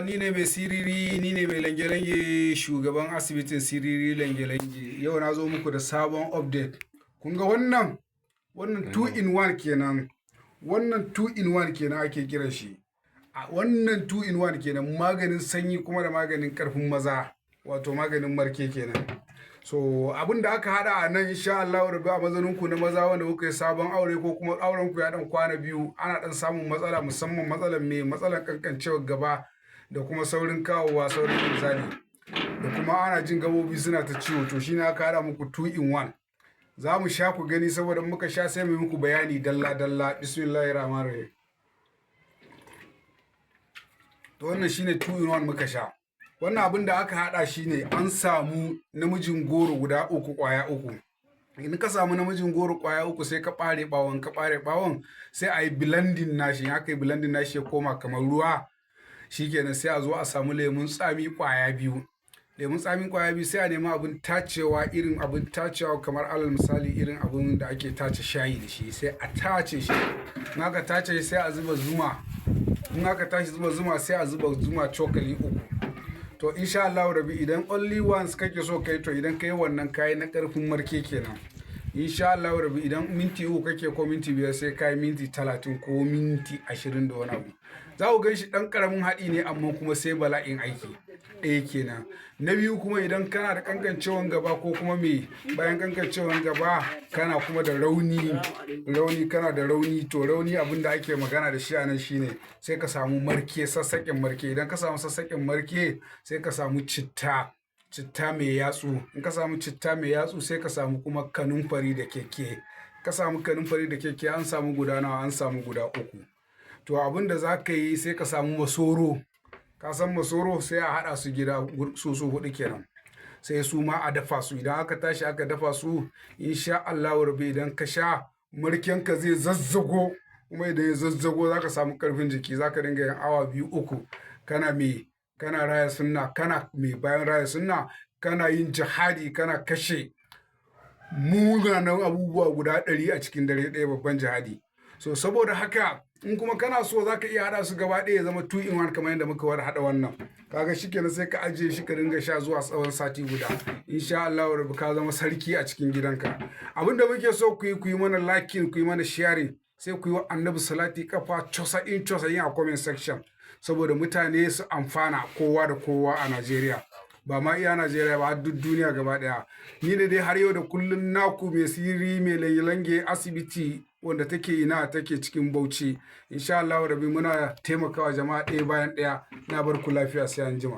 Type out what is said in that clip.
Ni ne mai siriri, ni ne mai lange-lange, shugaban asibitin siriri lange-lange. Yau na zo muku da sabon update. Kun ga wannan? Wannan 2 in 1 kenan. Wannan 2 in 1 kenan ake kiran shi. Wannan 2 in 1 kenan, maganin sanyi kuma da maganin karfin maza, wato maganin marke kenan. So abin da aka hada a nan, insha Allah rabbi, a mazaninku ku na maza wanda kuka yi sabon aure ko kuma auren ku ya dan kwana biyu, ana dan samun matsala, musamman matsalar me? Matsalar kankancewar gaba da kuma saurin kawowa, saurin inzali, da kuma ana jin gabobi suna ta ciwo. To shine aka hada muku 2 in 1. Za mu sha ku gani, saboda muka sha sai mu muku bayani dalla dalla. Bismillahir rahmanir rahim. To wannan shine 2 in 1 muka sha. Wannan abin da aka hada shine an samu namijin goro guda uku, kwaya uku. In ka samu namijin goro kwaya uku, sai ka ɓare ɓawon. Ka ɓare ɓawon, sai a yi blending nashi. In aka yi blending nashi ya koma kamar ruwa, shikenan, sai a zo a samu lemun tsami kwaya biyu. Lemun tsamin kwaya biyu, sai a nemi abin tacewa, irin abin tacewa kamar alal misali irin abin da ake tace shayi da shi, sai a tace shi. In aka tace shi, sai a zuba zuma. In aka tashi zuba zuma, sai a zuba zuma cokali 3. To insha Allah rabi, idan only once kake so kai, to idan kai wannan kayi na karfin marke kenan. Insha Allah rabi, idan minti 3 kake ko minti 5, sai kai minti 30 ko minti 20 da wani abu. Za ku gan shi ɗan ƙaramin haɗi ne, amma kuma sai bala'in aiki. Ɗaya kenan. Na biyu kuma, idan kana da kankancewan gaba ko kuma me, bayan kankancewan gaba kana kuma da rauni, rauni, kana da rauni. To rauni, abin da ake magana da shi a nan shine sai ka samu marke, sassaƙin marke. Idan ka samu sassaƙin marke, sai ka samu citta, citta mai yatsu. In ka samu citta mai yatsu, sai ka samu kuma kanumfari da keke. Ka samu kanumfari da keke, an samu guda nawa? An samu guda uku. To abin da za ka yi, sai ka samu masoro. Ka san masoro? Sai a haɗa su gida su su huɗu kenan. Sai su ma a dafa su. Idan aka tashi aka dafa su, insha Allah rabbi, idan ka sha, markenka zai zazzago. Kuma idan ya zazzago, za ka samu ƙarfin jiki, za ka dinga yin awa 2, 3 kana me? Kana raya sunna. Kana me? Bayan raya sunna, kana yin jihadi, kana kashe munanan abubuwa guda 100 a cikin dare ɗaya, babban jihadi. So saboda haka, in kuma kana so, za ka iya haɗa su gaba ɗaya ya zama 2 in 1 kamar yadda muka war haɗa wannan. Kaga shikenan, sai ka ajiye shi ka dinga sha zuwa tsawon sati guda. Insha Allah rabbi, ka zama sarki a cikin gidanka. Abin da muke so ku yi, ku yi mana liking, ku yi mana sharing, sai ku yi wa Annabi salati kafa 90 90 a comment section, saboda mutane su amfana, kowa da kowa a Najeriya, ba ma iya Najeriya ba, har duk duniya gaba ɗaya. Ni ne dai har yau da kullun naku, mai sirri mai lange-lange, asibiti wanda take ina? Take cikin Bauchi. Insha Allah rabbi, muna taimakawa jama'a ɗaya bayan ɗaya. Na bar ku lafiya, sai an jima.